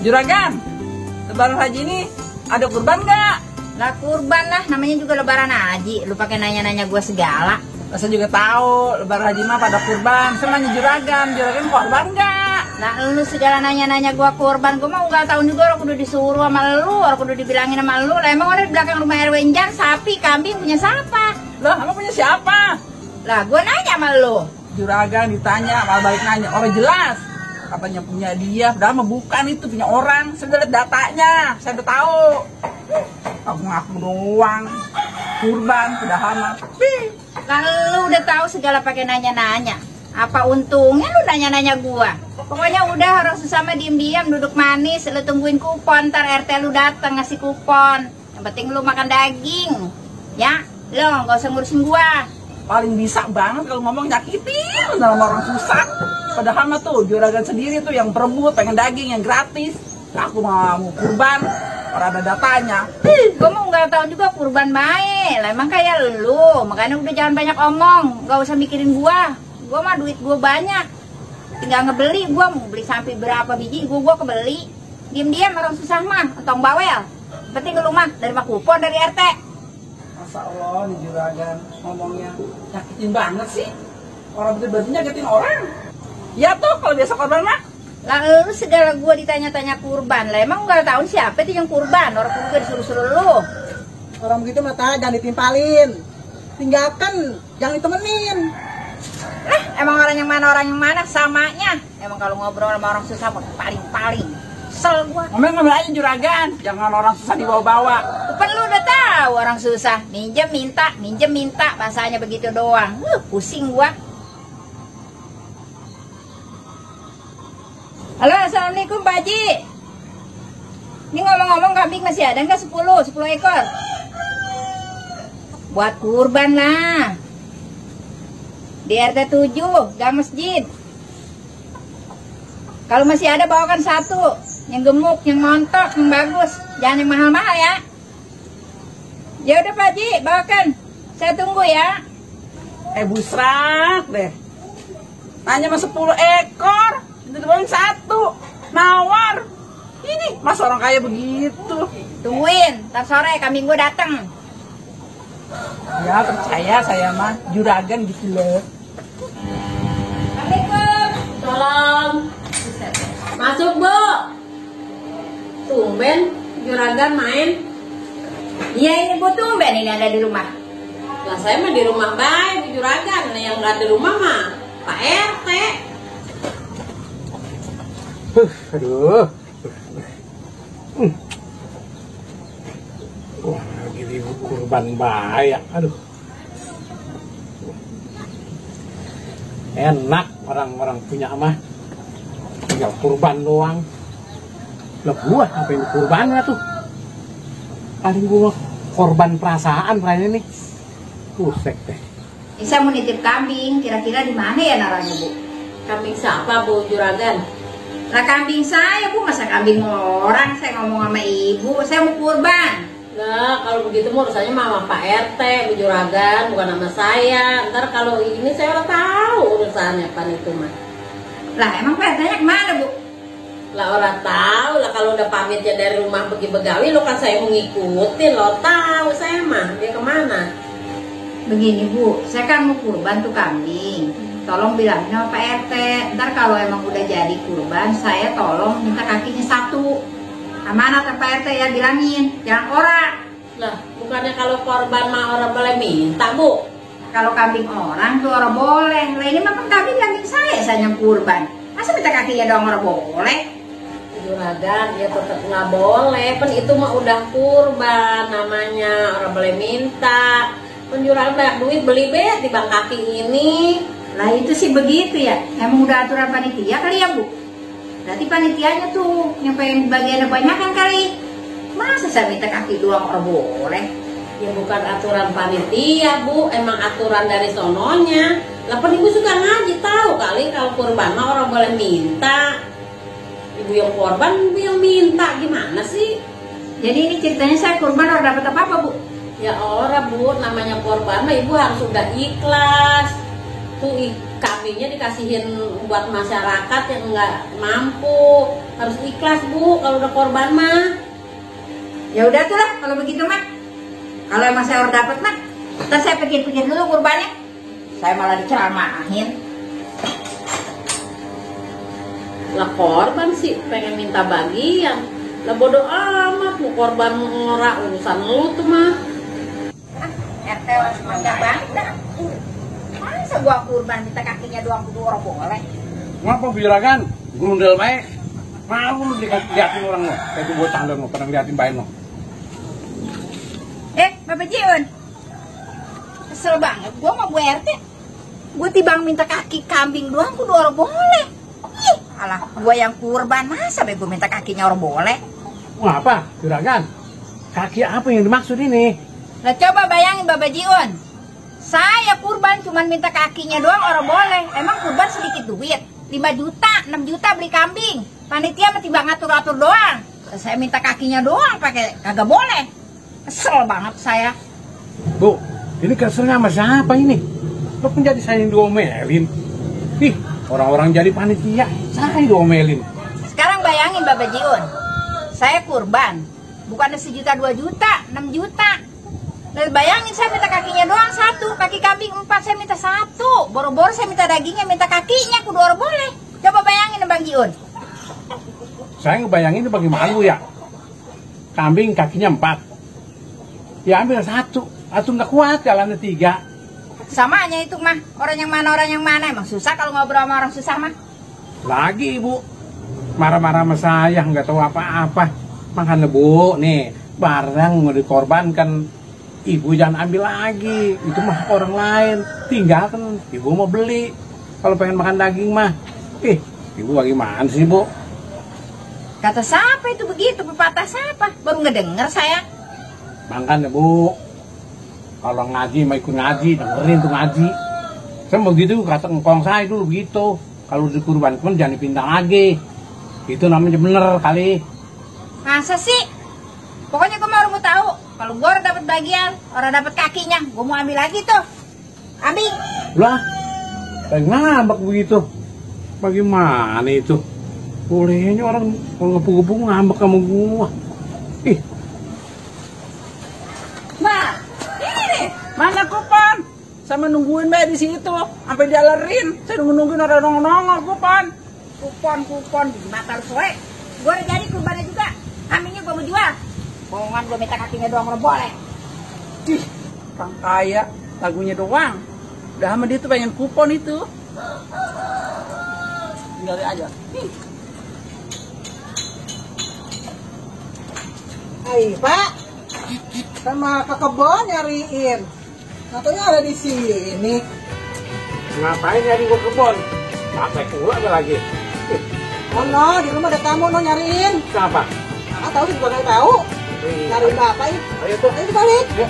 Juragan, lebaran haji ini ada kurban nggak? Lah kurban lah, namanya juga lebaran haji. Lu pakai nanya-nanya gue segala. Saya juga tahu lebaran haji mah pada kurban. Saya nanya juragan kurban nggak? Nah lu segala nanya-nanya gue kurban. Gue mah nggak tahu juga, orang kudu disuruh sama lu, orang kudu dibilangin sama lu. Lah emang orang di belakang rumah RW Injar sapi, kambing punya siapa? Loh, emang punya siapa? Lah gue nanya sama lu. Juragan ditanya, malah balik nanya. Orang jelas katanya punya dia, padahal mah bukan, itu punya orang. Saya udah lihat datanya, saya udah tahu. Aku ngaku doang. Kurban, padahal mah. Lah lu udah tahu segala pakai nanya-nanya. Apa untungnya lu nanya-nanya gua? Pokoknya udah, orang sesama diem-diem duduk manis, lu tungguin kupon, ntar RT lu datang ngasih kupon. Yang penting lu makan daging. Ya, lu gak usah ngurusin gua. Paling bisa banget kalau ngomong nyakitin dalam orang susah. Padahal mah tuh juragan sendiri tuh yang berebut pengen daging yang gratis. Nah, aku mau kurban, orang ada datanya. Gua mau nggak tahu juga kurban baik. Lah emang kayak lu, makanya udah jangan banyak omong, nggak usah mikirin gua. Gua mah duit gua banyak, tinggal ngebeli. Gua mau beli sampai berapa biji, gua kebeli. Diam-diam orang susah mah, tong bawel. Penting lu mah dari mah kupon dari RT. Masa Allah nih juragan ngomongnya nyakitin banget sih. Orang betul-betul nyakitin orang. Ya tuh kalau biasa korban mah. Lah lu segala gua ditanya-tanya kurban. Lah emang nggak tahu siapa itu yang kurban. Orang juga disuruh-suruh lu. Orang begitu mata jangan ditimpalin. Tinggalkan, jangan ditemenin. Emang orang yang mana samanya. Emang kalau ngobrol sama orang susah paling-paling. Kesel gua. Ngomong aja juragan, jangan orang susah dibawa-bawa. Kan lu udah tahu orang susah, minjem minta, bahasanya begitu doang. Pusing gua. Halo, assalamualaikum Pak Haji. Ini ngomong-ngomong kambing masih ada nggak 10 ekor? Buat kurban lah. Di RT 7, gang masjid. Kalau masih ada bawakan 1. Yang gemuk, yang montok, yang bagus. Jangan yang mahal-mahal ya. Ya udah Pak Haji, bawakan. Saya tunggu ya. Busrak deh. Nanya mah 10 ekor. Itu doang 1. Nawar. Ini mas orang kaya begitu. Tungguin, ntar sore kambing gue datang. Ya percaya saya mah juragan gitu loh. Assalamualaikum. Tolong. Masuk, Bu. Tumben juragan main. Iya ini Bu, tumben ini ada di rumah. Lah saya mah di rumah baik, di juragan. Nah, yang nggak di rumah mah Pak RT. Aduh. Wah, lagi ribut kurban bahaya. Aduh. Enak orang-orang punya mah. Tinggal kurban doang. Lah gua apa yang kurbannya tuh? Paling gua korban perasaan kayaknya nih. Pusek deh. Saya mau nitip kambing, kira-kira di mana ya naruhnya Bu? Kambing siapa, Bu juragan? Lah kambing saya Bu, masa kambing orang? Saya ngomong sama ibu, saya mau kurban. Nah, kalau begitu mau urusannya sama Pak RT, Bu juragan, bukan sama saya. Ntar kalau ini saya udah tahu urusannya pan itu mah. Lah emang Pak RT-nya kemana Bu? Lah orang tahu lah kalau udah pamitnya dari rumah pergi begawi, lo kan saya mau ngikutin, lo tahu saya mah dia kemana? Begini Bu, saya kan mau kurban tuh kambing. Tolong bilangin sama Pak RT. Ntar kalau emang udah jadi kurban, saya tolong minta kakinya 1. Amanat Pak RT ya, bilangin, jangan orang. Lah bukannya kalau korban mah orang boleh minta, Bu? Kalau kambing orang tuh orang boleh. Lah ini mah kan kambing saya yang kurban. Masa minta kakinya doang orang boleh? Juragan, ya tetap nggak boleh. Pen itu mah udah kurban namanya, orang boleh minta. Pen juragan banyak duit beli bet di bang kaki ini. Lah itu sih begitu ya. Emang udah aturan panitia kali ya Bu? Berarti panitianya tuh yang pengen bagiannya banyak kan kali. Masa saya minta kaki doang orang boleh? Ya bukan aturan panitia, Bu, emang aturan dari sononya. Lah pen ibu suka ngaji, tahu kali kalau kurban mah orang boleh minta. Ibu yang korban, ibu yang minta, gimana sih? Jadi ini ceritanya saya kurban orang dapat apa Bu? Ya orang Bu, namanya korban mah ibu harus udah ikhlas. tuh kambingnya dikasihin buat masyarakat yang nggak mampu. Harus ikhlas Bu kalau udah korban mah. Ya udah tuh lah kalau begitu mah. Kalau emang saya udah dapet mah, ntar saya pikir-pikir dulu kurbannya. Saya malah diceramahin. Lah korban sih pengen minta bagian. Lah bodo amat lu korban ngora urusan lu tuh mah. RT semacam banget dah. Masa gua kurban minta kakinya doang kudu orang boleh. Ngapa Juragan? Grundel baik. Mau lu liatin orang lo. Kayak itu bocah lo pernah liatin baik lo. Bapak Jiun. Kesel banget gua sama Bu RT. Gua tibang minta kaki kambing doang kudu orang boleh. Ih, alah gua yang kurban masa be gua minta kakinya orang boleh. Wah apa Juragan? Kaki apa yang dimaksud ini? Nah coba bayangin Bapak Jiun. Saya kurban cuman minta kakinya doang orang boleh. Emang kurban sedikit duit. 5 juta, 6 juta beli kambing. Panitia mah tiba ngatur-atur doang. Saya minta kakinya doang pakai kagak boleh. Kesel banget saya. Bu, ini keselnya sama siapa ini? Lo pun jadi saya yang diomelin. Ih, orang-orang jadi panitia, saya yang diomelin. Sekarang bayangin Bapak Jiun. Saya kurban. Bukannya 1 juta, 2 juta, 6 juta. Nah, bayangin saya minta kakinya doang 1, kaki kambing 4 saya minta 1. Boro-boro saya minta dagingnya, minta kakinya, kudu orang boleh. Coba bayangin Bang Jiun. Saya ngebayangin itu bagaimana ya? Kambing kakinya 4. Ya ambil 1 nggak kuat jalannya 3. Samanya itu mah, orang yang mana. Emang susah kalau ngobrol sama orang susah mah. Lagi Ibu marah-marah sama saya, nggak tahu apa-apa. Makanya Bu, nih barang mau dikorbankan, Ibu jangan ambil lagi. Itu mah orang lain, tinggalkan. Ibu mau beli. Kalau pengen makan daging mah, Ibu bagaimana sih Bu? Kata siapa itu begitu, pepatah siapa? Baru ngedenger saya. Makanya Bu, kalau ngaji mau ikut ngaji, dengerin tuh ngaji. Saya mau gitu kata engkong saya dulu begitu. Kalau dikurbankan jangan dipindah lagi. Itu namanya bener kali. Masa sih? Pokoknya gue mau tahu. Kalau gue udah dapat bagian, orang dapat kakinya, gue mau ambil lagi tuh. Ambil. Lah, kayak ngambek begitu. Bagaimana itu? Bolehnya orang kalau ngepu-ngepu ngambek sama gua. Ih, Nah, ini nih, mana kupon? Saya menungguin Mbak di situ, sampai dialerin. Saya nungguin orang nongol kupon. Kupon di mata lu soe. Gue udah jadi kurbannya juga. Kambingnya gue mau jual. Bohongan gue minta kakinya doang orang boleh. Ih, orang kaya, lagunya doang. Udah sama dia tuh pengen kupon itu. Tinggalin aja. Nih. Hai Pak, sama ke kebon nyariin. Katanya ada di sini. ngapain nyari gua kebon? Capek pula ada lagi. Oh no, di rumah ada tamu no nyariin. Siapa? Ah tahu juga nggak tahu. Nyariin bapak ini. Ayo tuh. Ayo balik. Yuk.